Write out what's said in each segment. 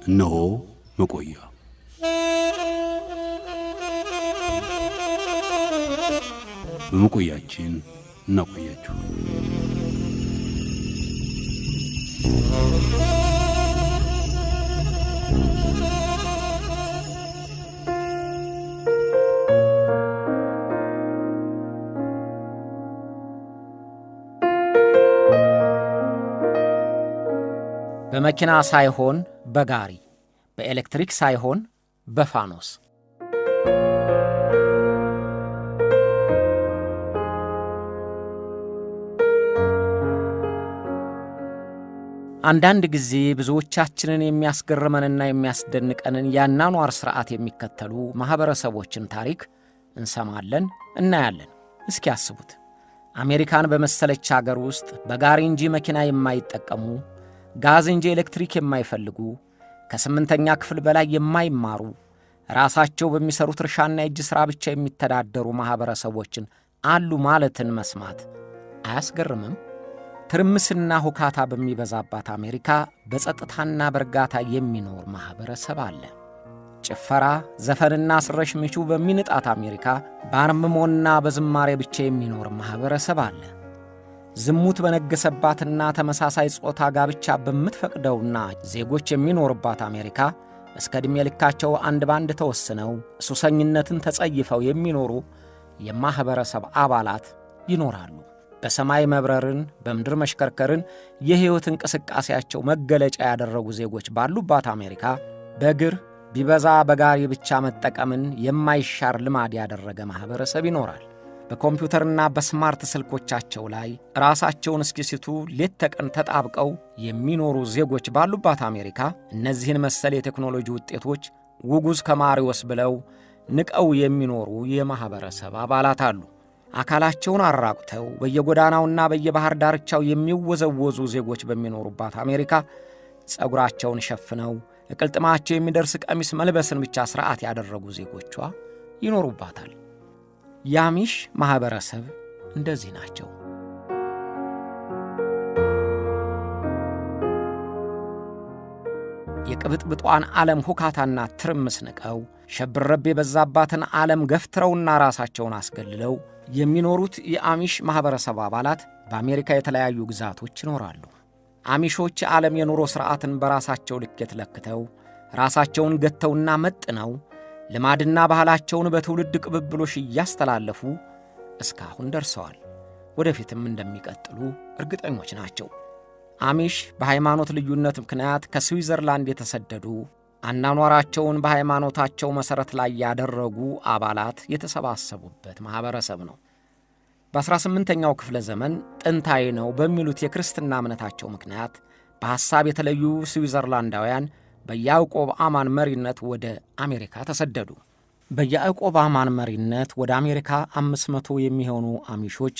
እነሆ መቆያ። በመቆያችን እናቆያችሁ። በመኪና ሳይሆን በጋሪ፣ በኤሌክትሪክ ሳይሆን በፋኖስ። አንዳንድ ጊዜ ብዙዎቻችንን የሚያስገርመንና የሚያስደንቀንን የአኗኗር ሥርዓት የሚከተሉ ማኅበረሰቦችን ታሪክ እንሰማለን፣ እናያለን። እስኪ አስቡት፣ አሜሪካን በመሰለች አገር ውስጥ በጋሪ እንጂ መኪና የማይጠቀሙ፣ ጋዝ እንጂ ኤሌክትሪክ የማይፈልጉ፣ ከ8ኛ ክፍል በላይ የማይማሩ፣ ራሳቸው በሚሰሩት እርሻና የእጅ ሥራ ብቻ የሚተዳደሩ ማኅበረሰቦችን አሉ ማለትን መስማት አያስገርምም? ትርምስና ሁካታ በሚበዛባት አሜሪካ በጸጥታና በእርጋታ የሚኖር ማኅበረሰብ አለ። ጭፈራ፣ ዘፈንና ስረሽ ምቹ በሚንጣት አሜሪካ በአርምሞና በዝማሬ ብቻ የሚኖር ማኅበረሰብ አለ። ዝሙት በነገሰባትና ተመሳሳይ ጾታ ጋብቻ በምትፈቅደውና ዜጎች የሚኖርባት አሜሪካ እስከ ዕድሜ ልካቸው አንድ ባንድ ተወስነው ሱሰኝነትን ተጸይፈው የሚኖሩ የማኅበረሰብ አባላት ይኖራሉ። በሰማይ መብረርን በምድር መሽከርከርን የሕይወት እንቅስቃሴያቸው መገለጫ ያደረጉ ዜጎች ባሉባት አሜሪካ በእግር ቢበዛ በጋሪ ብቻ መጠቀምን የማይሻር ልማድ ያደረገ ማኅበረሰብ ይኖራል። በኮምፒውተርና በስማርት ስልኮቻቸው ላይ ራሳቸውን እስኪስቱ ሌት ተቀን ተጣብቀው የሚኖሩ ዜጎች ባሉባት አሜሪካ እነዚህን መሰል የቴክኖሎጂ ውጤቶች ውጉዝ ከማሪዎስ ብለው ንቀው የሚኖሩ የማኅበረሰብ አባላት አሉ። አካላቸውን አራቁተው በየጎዳናውና በየባህር ዳርቻው የሚወዘወዙ ዜጎች በሚኖሩባት አሜሪካ ጸጉራቸውን ሸፍነው እቅልጥማቸው የሚደርስ ቀሚስ መልበስን ብቻ ሥርዓት ያደረጉ ዜጎቿ ይኖሩባታል። የአሚሽ ማኅበረሰብ እንደዚህ ናቸው። የቅብጥብጧን ዓለም ሁካታና ትርምስ ንቀው ሸብረብ የበዛባትን ዓለም ገፍትረውና ራሳቸውን አስገልለው የሚኖሩት የአሚሽ ማኅበረሰብ አባላት በአሜሪካ የተለያዩ ግዛቶች ይኖራሉ። አሚሾች የዓለም የኑሮ ሥርዓትን በራሳቸው ልኬት ለክተው ራሳቸውን ገተውና መጥነው ልማድና ባህላቸውን በትውልድ ቅብብሎሽ እያስተላለፉ እስካሁን ደርሰዋል። ወደፊትም እንደሚቀጥሉ እርግጠኞች ናቸው። አሚሽ በሃይማኖት ልዩነት ምክንያት ከስዊዘርላንድ የተሰደዱ አኗኗራቸውን በሃይማኖታቸው መሠረት ላይ ያደረጉ አባላት የተሰባሰቡበት ማኅበረሰብ ነው። በ18ኛው ክፍለ ዘመን ጥንታዊ ነው በሚሉት የክርስትና እምነታቸው ምክንያት በሐሳብ የተለዩ ስዊዘርላንዳውያን በያዕቆብ አማን መሪነት ወደ አሜሪካ ተሰደዱ። በያዕቆብ አማን መሪነት ወደ አሜሪካ 500 የሚሆኑ አሚሾች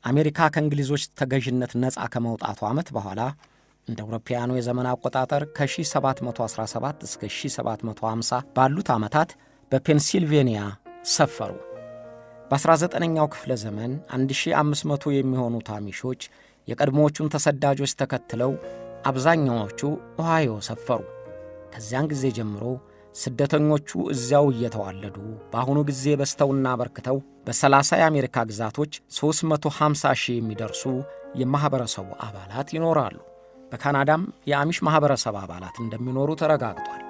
አሜሪካ ከእንግሊዞች ተገዥነት ነፃ ከመውጣቱ ዓመት በኋላ እንደ አውሮፓውያኑ የዘመን አቆጣጠር ከ1717 እስከ 1750 ባሉት ዓመታት በፔንሲልቬንያ ሰፈሩ። በ19ኛው ክፍለ ዘመን 1500 የሚሆኑት አሚሾች የቀድሞዎቹን ተሰዳጆች ተከትለው አብዛኛዎቹ ኦሃዮ ሰፈሩ። ከዚያን ጊዜ ጀምሮ ስደተኞቹ እዚያው እየተዋለዱ በአሁኑ ጊዜ በዝተውና በርክተው በ30 የአሜሪካ ግዛቶች 350 ሺህ የሚደርሱ የማኅበረሰቡ አባላት ይኖራሉ። በካናዳም የአሚሽ ማኅበረሰብ አባላት እንደሚኖሩ ተረጋግጧል።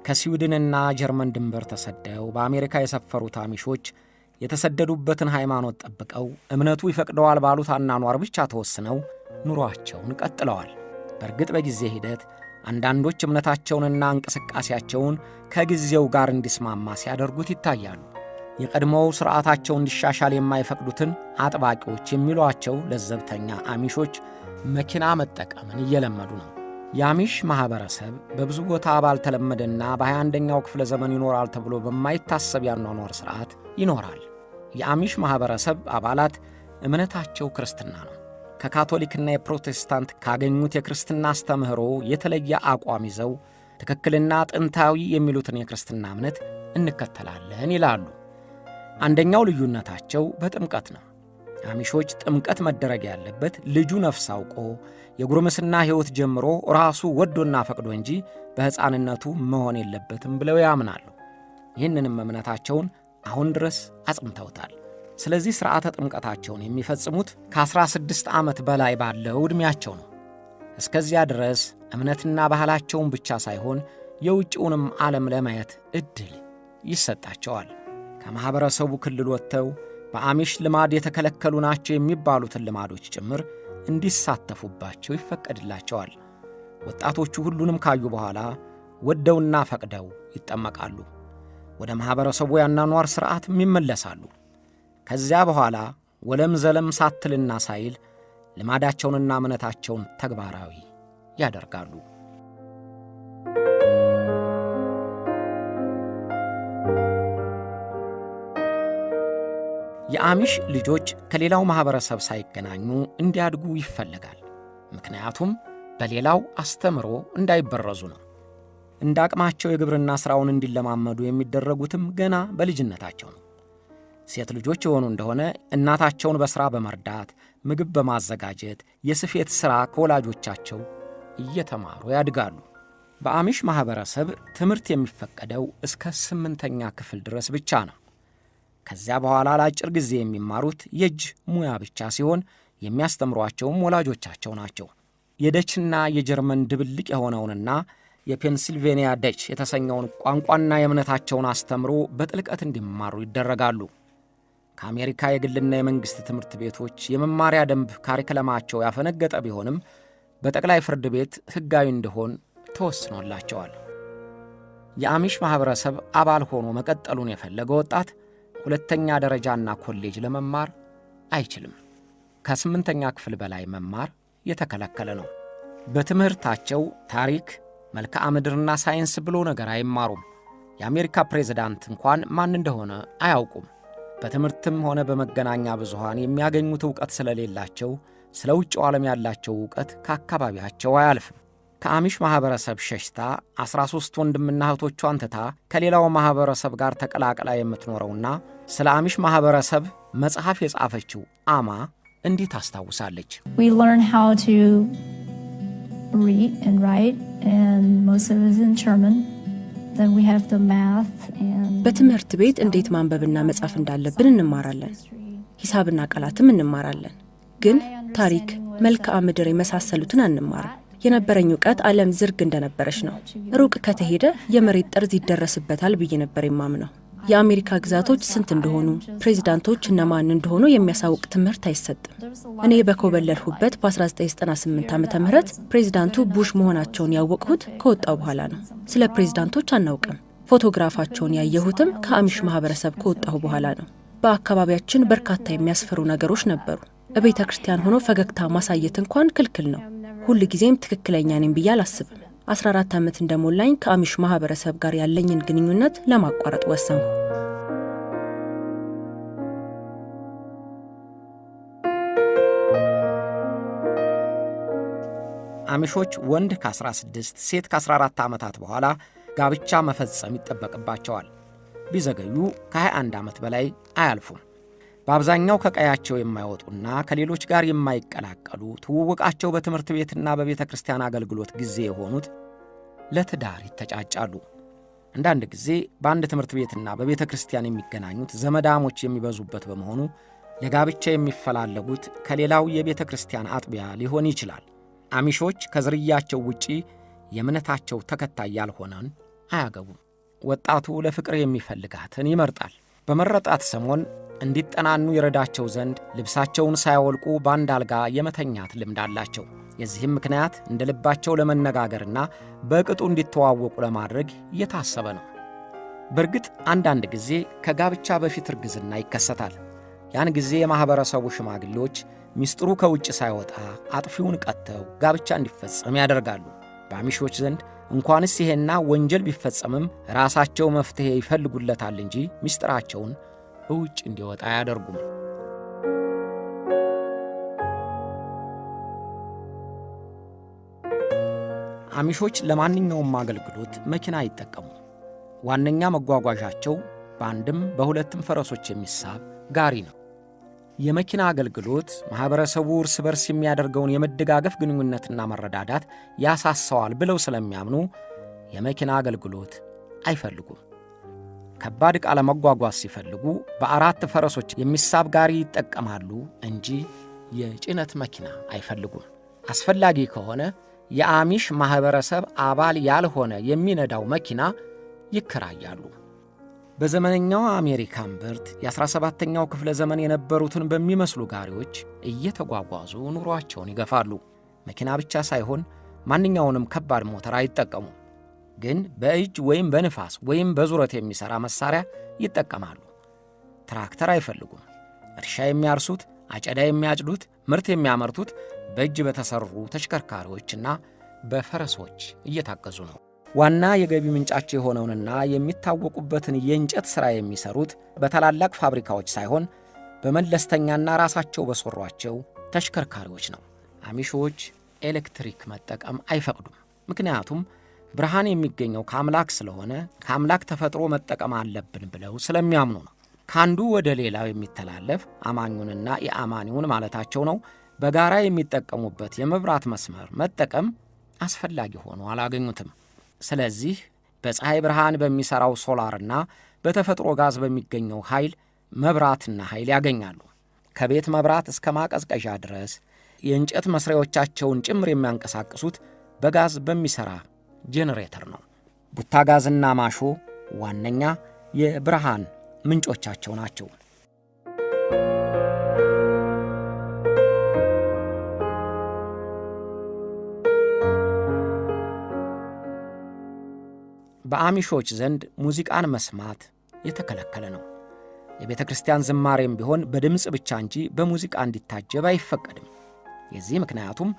ከስዊድንና ጀርመን ድንበር ተሰደው በአሜሪካ የሰፈሩት አሚሾች የተሰደዱበትን ሃይማኖት ጠብቀው እምነቱ ይፈቅደዋል ባሉት አኗኗር ብቻ ተወስነው ኑሯቸውን ቀጥለዋል። በእርግጥ በጊዜ ሂደት አንዳንዶች እምነታቸውንና እንቅስቃሴያቸውን ከጊዜው ጋር እንዲስማማ ሲያደርጉት ይታያሉ። የቀድሞው ሥርዓታቸው እንዲሻሻል የማይፈቅዱትን አጥባቂዎች የሚሏቸው ለዘብተኛ አሚሾች መኪና መጠቀምን እየለመዱ ነው። የአሚሽ ማኅበረሰብ በብዙ ቦታ ባልተለመደና በ21ኛው ክፍለ ዘመን ይኖራል ተብሎ በማይታሰብ ያኗኗር ሥርዓት ይኖራል። የአሚሽ ማኅበረሰብ አባላት እምነታቸው ክርስትና ነው። ከካቶሊክና የፕሮቴስታንት ካገኙት የክርስትና አስተምህሮ የተለየ አቋም ይዘው ትክክልና ጥንታዊ የሚሉትን የክርስትና እምነት እንከተላለን ይላሉ። አንደኛው ልዩነታቸው በጥምቀት ነው። አሚሾች ጥምቀት መደረግ ያለበት ልጁ ነፍስ አውቆ የጉርምስና ሕይወት ጀምሮ ራሱ ወዶና ፈቅዶ እንጂ በሕፃንነቱ መሆን የለበትም ብለው ያምናሉ። ይህንንም እምነታቸውን አሁን ድረስ አጽንተውታል። ስለዚህ ሥርዓተ ጥምቀታቸውን የሚፈጽሙት ከ16 ዓመት በላይ ባለው ዕድሜያቸው ነው። እስከዚያ ድረስ እምነትና ባህላቸውን ብቻ ሳይሆን የውጭውንም ዓለም ለማየት ዕድል ይሰጣቸዋል። ከማኅበረሰቡ ክልል ወጥተው በአሚሽ ልማድ የተከለከሉ ናቸው የሚባሉትን ልማዶች ጭምር እንዲሳተፉባቸው ይፈቀድላቸዋል። ወጣቶቹ ሁሉንም ካዩ በኋላ ወደውና ፈቅደው ይጠመቃሉ። ወደ ማኅበረሰቡ ያኗኗር ሥርዓትም ይመለሳሉ። ከዚያ በኋላ ወለም ዘለም ሳትልና ሳይል ልማዳቸውንና እምነታቸውን ተግባራዊ ያደርጋሉ። የአሚሽ ልጆች ከሌላው ማኅበረሰብ ሳይገናኙ እንዲያድጉ ይፈለጋል። ምክንያቱም በሌላው አስተምሮ እንዳይበረዙ ነው። እንደ አቅማቸው የግብርና ሥራውን እንዲለማመዱ የሚደረጉትም ገና በልጅነታቸው ነው። ሴት ልጆች የሆኑ እንደሆነ እናታቸውን በሥራ በመርዳት ምግብ በማዘጋጀት የስፌት ሥራ ከወላጆቻቸው እየተማሩ ያድጋሉ። በአሚሽ ማኅበረሰብ ትምህርት የሚፈቀደው እስከ 8ኛ ክፍል ድረስ ብቻ ነው። ከዚያ በኋላ ለአጭር ጊዜ የሚማሩት የእጅ ሙያ ብቻ ሲሆን የሚያስተምሯቸውም ወላጆቻቸው ናቸው። የደችና የጀርመን ድብልቅ የሆነውንና የፔንሲልቬንያ ደች የተሰኘውን ቋንቋና የእምነታቸውን አስተምሮ በጥልቀት እንዲማሩ ይደረጋሉ። ከአሜሪካ የግልና የመንግሥት ትምህርት ቤቶች የመማሪያ ደንብ ካሪክለማቸው ያፈነገጠ ቢሆንም በጠቅላይ ፍርድ ቤት ሕጋዊ እንዲሆን ተወስኖላቸዋል። የአሚሽ ማኅበረሰብ አባል ሆኖ መቀጠሉን የፈለገ ወጣት ሁለተኛ ደረጃና ኮሌጅ ለመማር አይችልም። ከ8ኛ ክፍል በላይ መማር የተከለከለ ነው። በትምህርታቸው ታሪክ፣ መልክዓ ምድርና ሳይንስ ብሎ ነገር አይማሩም። የአሜሪካ ፕሬዝዳንት እንኳን ማን እንደሆነ አያውቁም። በትምህርትም ሆነ በመገናኛ ብዙሃን የሚያገኙት ዕውቀት ስለሌላቸው ስለ ውጭው ዓለም ያላቸው ዕውቀት ከአካባቢያቸው አያልፍም። ከአሚሽ ማኅበረሰብ ሸሽታ 13 ወንድምና እህቶቿን ትታ ከሌላው ማኅበረሰብ ጋር ተቀላቅላ የምትኖረውና ስለ አሚሽ ማኅበረሰብ መጽሐፍ የጻፈችው አማ እንዲህ ታስታውሳለች። We learn how to read and write, and most of it is in German. Then we have the math and በትምህርት ቤት እንዴት ማንበብና መጻፍ እንዳለብን እንማራለን። ሂሳብና ቃላትም እንማራለን። ግን ታሪክ፣ መልክዓ ምድር የመሳሰሉትን አንማርም። የነበረኝ እውቀት ዓለም ዝርግ እንደነበረች ነው። ሩቅ ከተሄደ የመሬት ጠርዝ ይደረስበታል ብዬ ነበር የማምነው። የአሜሪካ ግዛቶች ስንት እንደሆኑ፣ ፕሬዚዳንቶች እነማን እንደሆኑ የሚያሳውቅ ትምህርት አይሰጥም። እኔ በኮበለልሁበት በ1998 ዓመተ ምህረት ፕሬዚዳንቱ ቡሽ መሆናቸውን ያወቅሁት ከወጣው በኋላ ነው። ስለ ፕሬዚዳንቶች አናውቅም። ፎቶግራፋቸውን ያየሁትም ከአሚሽ ማህበረሰብ ከወጣሁ በኋላ ነው። በአካባቢያችን በርካታ የሚያስፈሩ ነገሮች ነበሩ። በቤተ ክርስቲያን ሆኖ ፈገግታ ማሳየት እንኳን ክልክል ነው። ሁል ጊዜም ትክክለኛ ነኝ ብዬ አላስብም። 14 ዓመት እንደሞላኝ ከአሚሽ ማህበረሰብ ጋር ያለኝን ግንኙነት ለማቋረጥ ወሰንኩ። አሚሾች ወንድ ከ16 ሴት ከ14 ዓመታት በኋላ ጋብቻ መፈጸም ይጠበቅባቸዋል። ቢዘገዩ ከ21 ዓመት በላይ አያልፉም። በአብዛኛው ከቀያቸው የማይወጡና ከሌሎች ጋር የማይቀላቀሉ ትውውቃቸው በትምህርት ቤትና በቤተ ክርስቲያን አገልግሎት ጊዜ የሆኑት ለትዳር ይተጫጫሉ። አንዳንድ ጊዜ በአንድ ትምህርት ቤትና በቤተ ክርስቲያን የሚገናኙት ዘመዳሞች የሚበዙበት በመሆኑ ለጋብቻ የሚፈላለጉት ከሌላው የቤተ ክርስቲያን አጥቢያ ሊሆን ይችላል። አሚሾች ከዝርያቸው ውጪ የእምነታቸው ተከታይ ያልሆነን አያገቡም። ወጣቱ ለፍቅር የሚፈልጋትን ይመርጣል። በመረጣት ሰሞን እንዲጠናኑ ይረዳቸው ዘንድ ልብሳቸውን ሳያወልቁ በአንድ አልጋ የመተኛት ልምድ አላቸው። የዚህም ምክንያት እንደ ልባቸው ለመነጋገርና በቅጡ እንዲተዋወቁ ለማድረግ የታሰበ ነው። በእርግጥ አንዳንድ ጊዜ ከጋብቻ በፊት እርግዝና ይከሰታል። ያን ጊዜ የማኅበረሰቡ ሽማግሌዎች ሚስጥሩ ከውጭ ሳይወጣ አጥፊውን ቀጥተው ጋብቻ እንዲፈጸም ያደርጋሉ። በአሚሾች ዘንድ እንኳንስ ይሄና ወንጀል ቢፈጸምም ራሳቸው መፍትሔ ይፈልጉለታል እንጂ ሚስጥራቸውን ውጭ እንዲወጣ አያደርጉም። አሚሾች ለማንኛውም አገልግሎት መኪና አይጠቀሙም። ዋነኛ መጓጓዣቸው በአንድም በሁለትም ፈረሶች የሚሳብ ጋሪ ነው። የመኪና አገልግሎት ማኅበረሰቡ እርስ በርስ የሚያደርገውን የመደጋገፍ ግንኙነትና መረዳዳት ያሳሰዋል ብለው ስለሚያምኑ የመኪና አገልግሎት አይፈልጉም። ከባድ ዕቃ ለመጓጓዝ ሲፈልጉ በአራት ፈረሶች የሚሳብ ጋሪ ይጠቀማሉ እንጂ የጭነት መኪና አይፈልጉም። አስፈላጊ ከሆነ የአሚሽ ማኅበረሰብ አባል ያልሆነ የሚነዳው መኪና ይከራያሉ። በዘመነኛው አሜሪካ እምብርት የ17ኛው ክፍለ ዘመን የነበሩትን በሚመስሉ ጋሪዎች እየተጓጓዙ ኑሯቸውን ይገፋሉ። መኪና ብቻ ሳይሆን ማንኛውንም ከባድ ሞተር አይጠቀሙም። ግን በእጅ ወይም በንፋስ ወይም በዙረት የሚሠራ መሣሪያ ይጠቀማሉ። ትራክተር አይፈልጉም። እርሻ የሚያርሱት፣ አጨዳ የሚያጭዱት፣ ምርት የሚያመርቱት በእጅ በተሠሩ ተሽከርካሪዎችና በፈረሶች እየታገዙ ነው። ዋና የገቢ ምንጫቸው የሆነውንና የሚታወቁበትን የእንጨት ሥራ የሚሠሩት በታላላቅ ፋብሪካዎች ሳይሆን በመለስተኛና ራሳቸው በሠሯቸው ተሽከርካሪዎች ነው። አሚሾች ኤሌክትሪክ መጠቀም አይፈቅዱም። ምክንያቱም ብርሃን የሚገኘው ከአምላክ ስለሆነ ከአምላክ ተፈጥሮ መጠቀም አለብን ብለው ስለሚያምኑ ነው። ከአንዱ ወደ ሌላው የሚተላለፍ አማኙንና የአማኒውን ማለታቸው ነው። በጋራ የሚጠቀሙበት የመብራት መስመር መጠቀም አስፈላጊ ሆኖ አላገኙትም። ስለዚህ በፀሐይ ብርሃን በሚሠራው ሶላርና በተፈጥሮ ጋዝ በሚገኘው ኃይል መብራትና ኃይል ያገኛሉ። ከቤት መብራት እስከ ማቀዝቀዣ ድረስ የእንጨት መስሪያዎቻቸውን ጭምር የሚያንቀሳቅሱት በጋዝ በሚሠራ ጄኔሬተር ነው። ቡታጋዝና ማሾ ዋነኛ የብርሃን ምንጮቻቸው ናቸው። በአሚሾች ዘንድ ሙዚቃን መስማት የተከለከለ ነው። የቤተ ክርስቲያን ዝማሬም ቢሆን በድምፅ ብቻ እንጂ በሙዚቃ እንዲታጀብ አይፈቀድም። የዚህ ምክንያቱም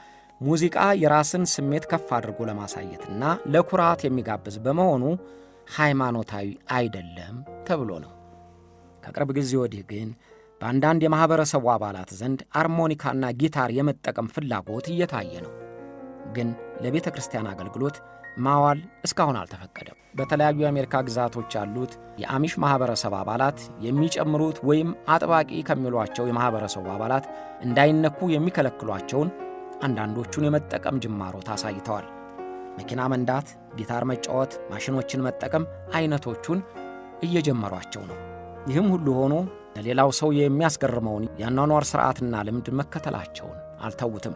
ሙዚቃ የራስን ስሜት ከፍ አድርጎ ለማሳየትና ለኩራት የሚጋብዝ በመሆኑ ሃይማኖታዊ አይደለም ተብሎ ነው። ከቅርብ ጊዜ ወዲህ ግን በአንዳንድ የማኅበረሰቡ አባላት ዘንድ አርሞኒካና ጊታር የመጠቀም ፍላጎት እየታየ ነው። ግን ለቤተ ክርስቲያን አገልግሎት ማዋል እስካሁን አልተፈቀደም። በተለያዩ የአሜሪካ ግዛቶች ያሉት የአሚሽ ማኅበረሰብ አባላት የሚጨምሩት ወይም አጥባቂ ከሚሏቸው የማኅበረሰቡ አባላት እንዳይነኩ የሚከለክሏቸውን አንዳንዶቹን የመጠቀም ጅማሮት አሳይተዋል። መኪና መንዳት፣ ጊታር መጫወት፣ ማሽኖችን መጠቀም አይነቶቹን እየጀመሯቸው ነው። ይህም ሁሉ ሆኖ ለሌላው ሰው የሚያስገርመውን የአኗኗር ሥርዓትና ልምድ መከተላቸውን አልተዉትም።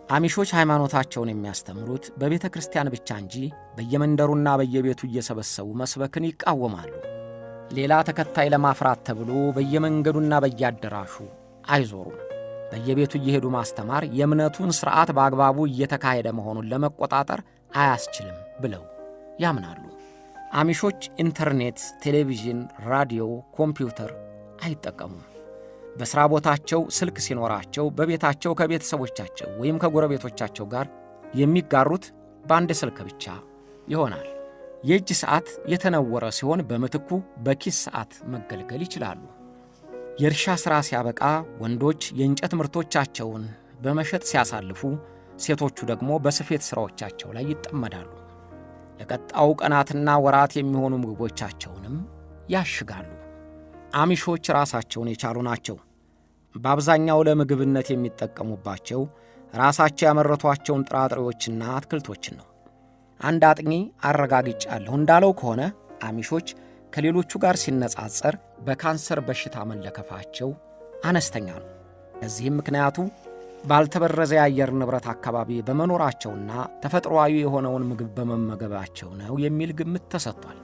አሚሾች ሃይማኖታቸውን የሚያስተምሩት በቤተ ክርስቲያን ብቻ እንጂ በየመንደሩና በየቤቱ እየሰበሰቡ መስበክን ይቃወማሉ። ሌላ ተከታይ ለማፍራት ተብሎ በየመንገዱና በየአዳራሹ አይዞሩም። በየቤቱ እየሄዱ ማስተማር የእምነቱን ሥርዓት በአግባቡ እየተካሄደ መሆኑን ለመቆጣጠር አያስችልም ብለው ያምናሉ። አሚሾች ኢንተርኔት፣ ቴሌቪዥን፣ ራዲዮ፣ ኮምፒውተር አይጠቀሙም። በሥራ ቦታቸው ስልክ ሲኖራቸው በቤታቸው ከቤተሰቦቻቸው ወይም ከጎረቤቶቻቸው ጋር የሚጋሩት በአንድ ስልክ ብቻ ይሆናል። የእጅ ሰዓት የተነወረ ሲሆን በምትኩ በኪስ ሰዓት መገልገል ይችላሉ። የእርሻ ሥራ ሲያበቃ ወንዶች የእንጨት ምርቶቻቸውን በመሸጥ ሲያሳልፉ፣ ሴቶቹ ደግሞ በስፌት ሥራዎቻቸው ላይ ይጠመዳሉ። ለቀጣዩ ቀናትና ወራት የሚሆኑ ምግቦቻቸውንም ያሽጋሉ። አሚሾች ራሳቸውን የቻሉ ናቸው። በአብዛኛው ለምግብነት የሚጠቀሙባቸው ራሳቸው ያመረቷቸውን ጥራጥሬዎችና አትክልቶችን ነው። አንድ አጥኚ አረጋግጫለሁ እንዳለው ከሆነ አሚሾች ከሌሎቹ ጋር ሲነጻጸር በካንሰር በሽታ መለከፋቸው አነስተኛ ነው። ለዚህም ምክንያቱ ባልተበረዘ የአየር ንብረት አካባቢ በመኖራቸውና ተፈጥሮአዊ የሆነውን ምግብ በመመገባቸው ነው የሚል ግምት ተሰጥቷል።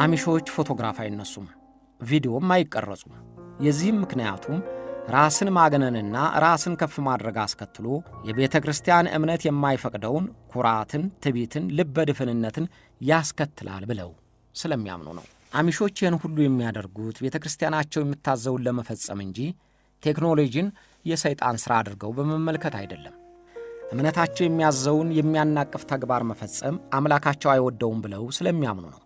አሚሾች ፎቶግራፍ አይነሱም፣ ቪዲዮም አይቀረጹም። የዚህም ምክንያቱም ራስን ማግነንና ራስን ከፍ ማድረግ አስከትሎ የቤተ ክርስቲያን እምነት የማይፈቅደውን ኩራትን፣ ትቢትን፣ ልበ ድፍንነትን ያስከትላል ብለው ስለሚያምኑ ነው። አሚሾች ይህን ሁሉ የሚያደርጉት ቤተ ክርስቲያናቸው የምታዘውን ለመፈጸም እንጂ ቴክኖሎጂን የሰይጣን ሥራ አድርገው በመመልከት አይደለም። እምነታቸው የሚያዘውን የሚያናቅፍ ተግባር መፈጸም አምላካቸው አይወደውም ብለው ስለሚያምኑ ነው።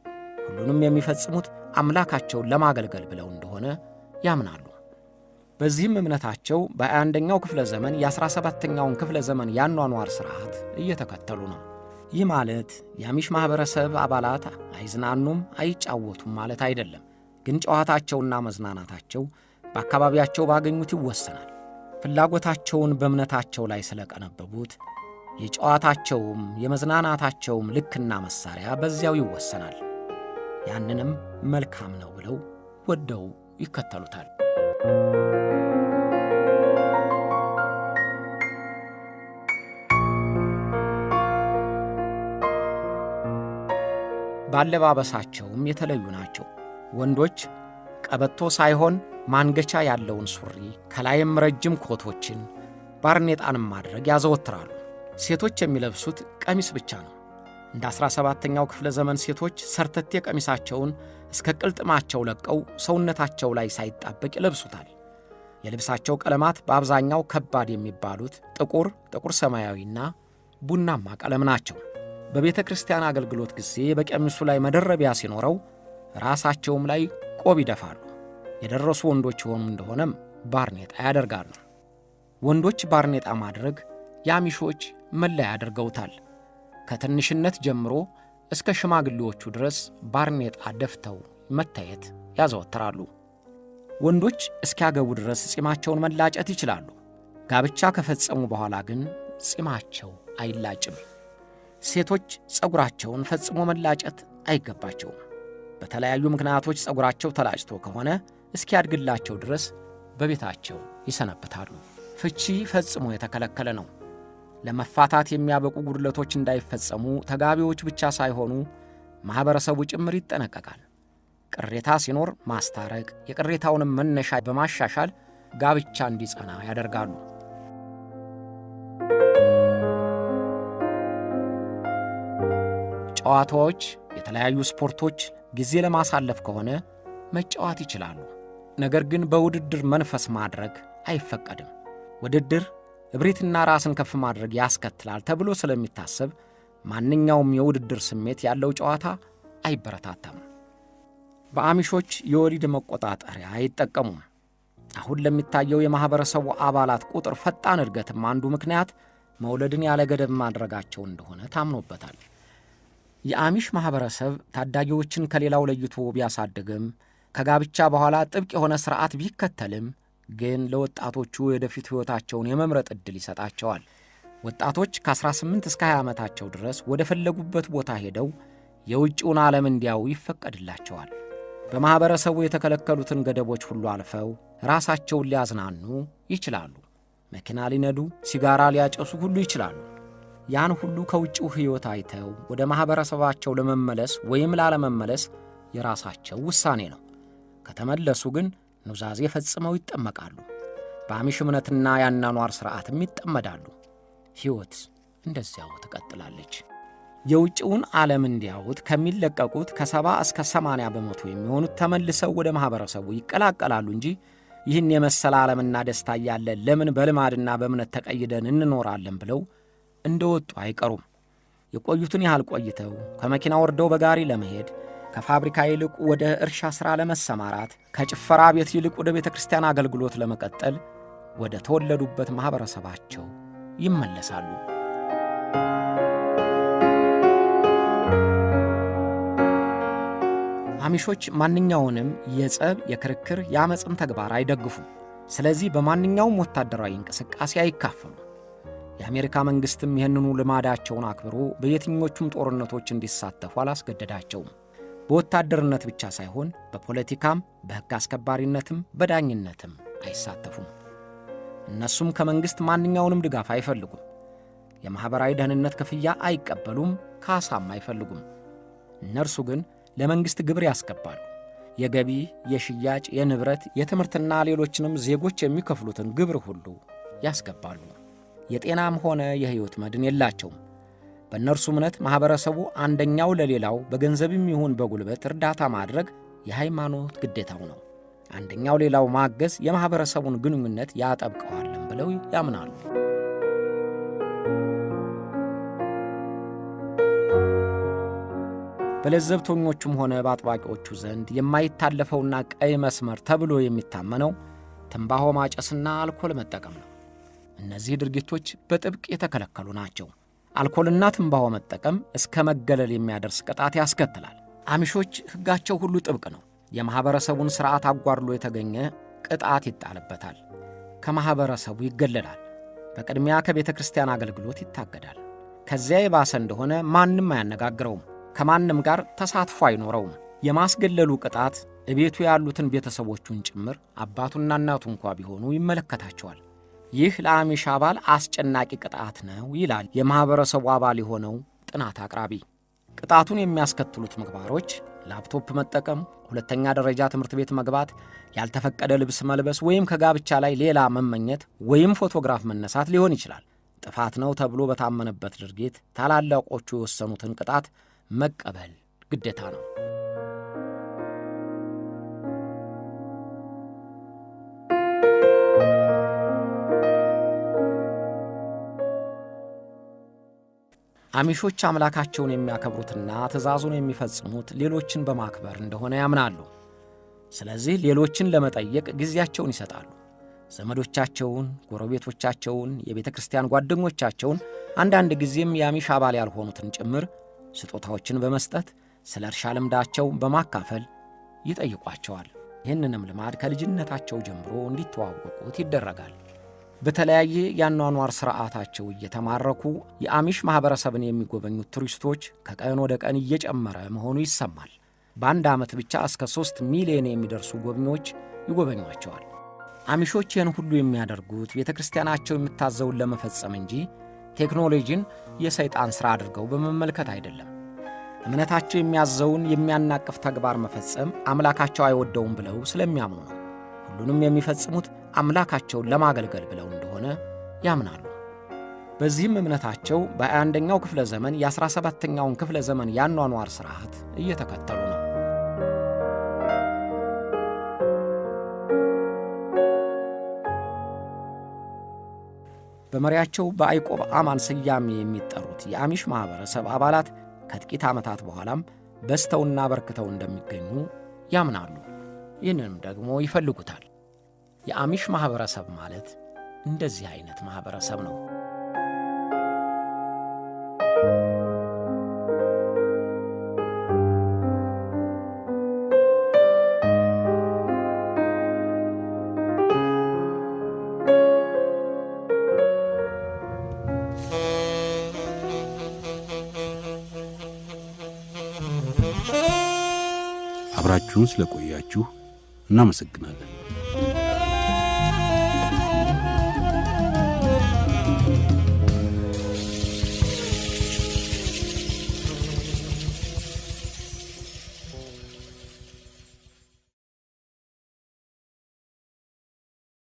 ሁሉንም የሚፈጽሙት አምላካቸውን ለማገልገል ብለው እንደሆነ ያምናሉ። በዚህም እምነታቸው በ21ኛው ክፍለ ዘመን የ17ኛውን ክፍለ ዘመን ያኗኗር ሥርዓት እየተከተሉ ነው። ይህ ማለት የአሚሽ ማኅበረሰብ አባላት አይዝናኑም፣ አይጫወቱም ማለት አይደለም። ግን ጨዋታቸውና መዝናናታቸው በአካባቢያቸው ባገኙት ይወሰናል። ፍላጎታቸውን በእምነታቸው ላይ ስለቀነበቡት የጨዋታቸውም የመዝናናታቸውም ልክና መሳሪያ በዚያው ይወሰናል። ያንንም መልካም ነው ብለው ወደው ይከተሉታል። ባለባበሳቸውም የተለዩ ናቸው። ወንዶች ቀበቶ ሳይሆን ማንገቻ ያለውን ሱሪ ከላይም ረጅም ኮቶችን ባርኔጣንም ማድረግ ያዘወትራሉ። ሴቶች የሚለብሱት ቀሚስ ብቻ ነው። እንደ 17ኛው ክፍለ ዘመን ሴቶች ሰርተቴ ቀሚሳቸውን እስከ ቅልጥማቸው ለቀው ሰውነታቸው ላይ ሳይጣበቅ ይለብሱታል። የልብሳቸው ቀለማት በአብዛኛው ከባድ የሚባሉት ጥቁር፣ ጥቁር ሰማያዊና ቡናማ ቀለም ናቸው። በቤተ ክርስቲያን አገልግሎት ጊዜ በቀሚሱ ላይ መደረቢያ ሲኖረው ራሳቸውም ላይ ቆብ ይደፋሉ። የደረሱ ወንዶች የሆኑ እንደሆነም ባርኔጣ ያደርጋሉ። ወንዶች ባርኔጣ ማድረግ የአሚሾች መለያ አድርገውታል። ከትንሽነት ጀምሮ እስከ ሽማግሌዎቹ ድረስ ባርኔጣ ደፍተው መታየት ያዘወትራሉ። ወንዶች እስኪያገቡ ድረስ ጺማቸውን መላጨት ይችላሉ። ጋብቻ ከፈጸሙ በኋላ ግን ጺማቸው አይላጭም። ሴቶች ጸጉራቸውን ፈጽሞ መላጨት አይገባቸውም። በተለያዩ ምክንያቶች ጸጉራቸው ተላጭቶ ከሆነ እስኪያድግላቸው ድረስ በቤታቸው ይሰነብታሉ። ፍቺ ፈጽሞ የተከለከለ ነው። ለመፋታት የሚያበቁ ጉድለቶች እንዳይፈጸሙ ተጋቢዎች ብቻ ሳይሆኑ ማኅበረሰቡ ጭምር ይጠነቀቃል። ቅሬታ ሲኖር ማስታረቅ፣ የቅሬታውንም መነሻ በማሻሻል ጋብቻ እንዲጸና ያደርጋሉ። ጨዋታዎች፣ የተለያዩ ስፖርቶች ጊዜ ለማሳለፍ ከሆነ መጫወት ይችላሉ። ነገር ግን በውድድር መንፈስ ማድረግ አይፈቀድም። ውድድር እብሪትና ራስን ከፍ ማድረግ ያስከትላል ተብሎ ስለሚታሰብ ማንኛውም የውድድር ስሜት ያለው ጨዋታ አይበረታታም። በአሚሾች የወሊድ መቆጣጠሪያ አይጠቀሙም። አሁን ለሚታየው የማኅበረሰቡ አባላት ቁጥር ፈጣን እድገትም አንዱ ምክንያት መውለድን ያለ ገደብ ማድረጋቸው እንደሆነ ታምኖበታል። የአሚሽ ማኅበረሰብ ታዳጊዎችን ከሌላው ለይቶ ቢያሳድግም ከጋብቻ በኋላ ጥብቅ የሆነ ሥርዓት ቢከተልም ግን ለወጣቶቹ የወደፊት ሕይወታቸውን የመምረጥ ዕድል ይሰጣቸዋል። ወጣቶች ከ18 እስከ 20 ዓመታቸው ድረስ ወደ ፈለጉበት ቦታ ሄደው የውጭውን ዓለም እንዲያዩ ይፈቀድላቸዋል። በማኅበረሰቡ የተከለከሉትን ገደቦች ሁሉ አልፈው ራሳቸውን ሊያዝናኑ ይችላሉ። መኪና ሊነዱ፣ ሲጋራ ሊያጨሱ ሁሉ ይችላሉ። ያን ሁሉ ከውጭው ሕይወት አይተው ወደ ማኅበረሰባቸው ለመመለስ ወይም ላለመመለስ የራሳቸው ውሳኔ ነው። ከተመለሱ ግን ኑዛዜ ፈጽመው ይጠመቃሉ። በአሚሽ እምነትና ያኗኗር ሥርዓትም ይጠመዳሉ። ሕይወት እንደዚያው ትቀጥላለች። የውጭውን ዓለም እንዲያዩት ከሚለቀቁት ከ70 እስከ 80% የሚሆኑት ተመልሰው ወደ ማኅበረሰቡ ይቀላቀላሉ እንጂ ይህን የመሰለ ዓለምና ደስታ እያለ ለምን በልማድና በእምነት ተቀይደን እንኖራለን ብለው እንደወጡ አይቀሩም። የቆዩትን ያህል ቆይተው ከመኪና ወርደው በጋሪ ለመሄድ፣ ከፋብሪካ ይልቅ ወደ እርሻ ሥራ ለመሰማራት፣ ከጭፈራ ቤት ይልቅ ወደ ቤተ ክርስቲያን አገልግሎት ለመቀጠል ወደ ተወለዱበት ማኅበረሰባቸው ይመለሳሉ። አሚሾች ማንኛውንም የጸብ፣ የክርክር፣ የአመፅን ተግባር አይደግፉም። ስለዚህ በማንኛውም ወታደራዊ እንቅስቃሴ አይካፈሉም። የአሜሪካ መንግሥትም ይህንኑ ልማዳቸውን አክብሮ በየትኞቹም ጦርነቶች እንዲሳተፉ አላስገደዳቸውም። በወታደርነት ብቻ ሳይሆን በፖለቲካም፣ በሕግ አስከባሪነትም፣ በዳኝነትም አይሳተፉም። እነሱም ከመንግሥት ማንኛውንም ድጋፍ አይፈልጉም። የማኅበራዊ ደህንነት ክፍያ አይቀበሉም፣ ካሳም አይፈልጉም። እነርሱ ግን ለመንግሥት ግብር ያስገባሉ። የገቢ፣ የሽያጭ፣ የንብረት፣ የትምህርትና ሌሎችንም ዜጎች የሚከፍሉትን ግብር ሁሉ ያስገባሉ። የጤናም ሆነ የሕይወት መድን የላቸውም። በእነርሱ እምነት ማኅበረሰቡ አንደኛው ለሌላው በገንዘብም ይሁን በጉልበት እርዳታ ማድረግ የሃይማኖት ግዴታው ነው። አንደኛው ሌላው ማገዝ የማኅበረሰቡን ግንኙነት ያጠብቀዋል ብለው ያምናሉ። በለዘብተኞቹም ሆነ በአጥባቂዎቹ ዘንድ የማይታለፈውና ቀይ መስመር ተብሎ የሚታመነው ትንባሆ ማጨስና አልኮል መጠቀም ነው። እነዚህ ድርጊቶች በጥብቅ የተከለከሉ ናቸው። አልኮልና ትንባሆ መጠቀም እስከ መገለል የሚያደርስ ቅጣት ያስከትላል። አሚሾች ሕጋቸው ሁሉ ጥብቅ ነው። የማኅበረሰቡን ሥርዓት አጓድሎ የተገኘ ቅጣት ይጣልበታል። ከማኅበረሰቡ ይገለላል። በቅድሚያ ከቤተ ክርስቲያን አገልግሎት ይታገዳል። ከዚያ የባሰ እንደሆነ ማንም አያነጋግረውም። ከማንም ጋር ተሳትፎ አይኖረውም። የማስገለሉ ቅጣት እቤቱ ያሉትን ቤተሰቦቹን ጭምር አባቱና እናቱ እንኳ ቢሆኑ ይመለከታቸዋል። ይህ ለአሚሽ አባል አስጨናቂ ቅጣት ነው ይላል የማኅበረሰቡ አባል የሆነው ጥናት አቅራቢ። ቅጣቱን የሚያስከትሉት ምግባሮች ላፕቶፕ መጠቀም፣ ሁለተኛ ደረጃ ትምህርት ቤት መግባት፣ ያልተፈቀደ ልብስ መልበስ ወይም ከጋብቻ ላይ ሌላ መመኘት ወይም ፎቶግራፍ መነሳት ሊሆን ይችላል። ጥፋት ነው ተብሎ በታመነበት ድርጊት ታላላቆቹ የወሰኑትን ቅጣት መቀበል ግዴታ ነው። አሚሾች አምላካቸውን የሚያከብሩትና ትእዛዙን የሚፈጽሙት ሌሎችን በማክበር እንደሆነ ያምናሉ። ስለዚህ ሌሎችን ለመጠየቅ ጊዜያቸውን ይሰጣሉ። ዘመዶቻቸውን፣ ጎረቤቶቻቸውን፣ የቤተ ክርስቲያን ጓደኞቻቸውን፣ አንዳንድ ጊዜም የአሚሽ አባል ያልሆኑትን ጭምር ስጦታዎችን በመስጠት ስለ እርሻ ልምዳቸው በማካፈል ይጠይቋቸዋል። ይህንንም ልማድ ከልጅነታቸው ጀምሮ እንዲተዋወቁት ይደረጋል። በተለያየ የአኗኗር ሥርዓታቸው እየተማረኩ የአሚሽ ማኅበረሰብን የሚጎበኙት ቱሪስቶች ከቀን ወደ ቀን እየጨመረ መሆኑ ይሰማል። በአንድ ዓመት ብቻ እስከ 3 ሚሊዮን የሚደርሱ ጎብኚዎች ይጎበኟቸዋል። አሚሾች ይህን ሁሉ የሚያደርጉት ቤተ ክርስቲያናቸው የምታዘውን ለመፈጸም እንጂ ቴክኖሎጂን የሰይጣን ሥራ አድርገው በመመልከት አይደለም። እምነታቸው የሚያዘውን የሚያናቅፍ ተግባር መፈጸም አምላካቸው አይወደውም ብለው ስለሚያምኑ ነው። ሁሉንም የሚፈጽሙት አምላካቸውን ለማገልገል ብለው እንደሆነ ያምናሉ። በዚህም እምነታቸው በ21ኛው ክፍለ ዘመን የ17ኛውን ክፍለ ዘመን ያኗኗር ሥርዓት እየተከተሉ ነው። በመሪያቸው በአይቆብ አማን ስያሜ የሚጠሩት የአሚሽ ማኅበረሰብ አባላት ከጥቂት ዓመታት በኋላም በዝተውና በርክተው እንደሚገኙ ያምናሉ። ይህንንም ደግሞ ይፈልጉታል። የአሚሽ ማኅበረሰብ ማለት እንደዚህ አይነት ማኅበረሰብ ነው። አብራችሁን ስለቆያችሁ እናመሰግናለን።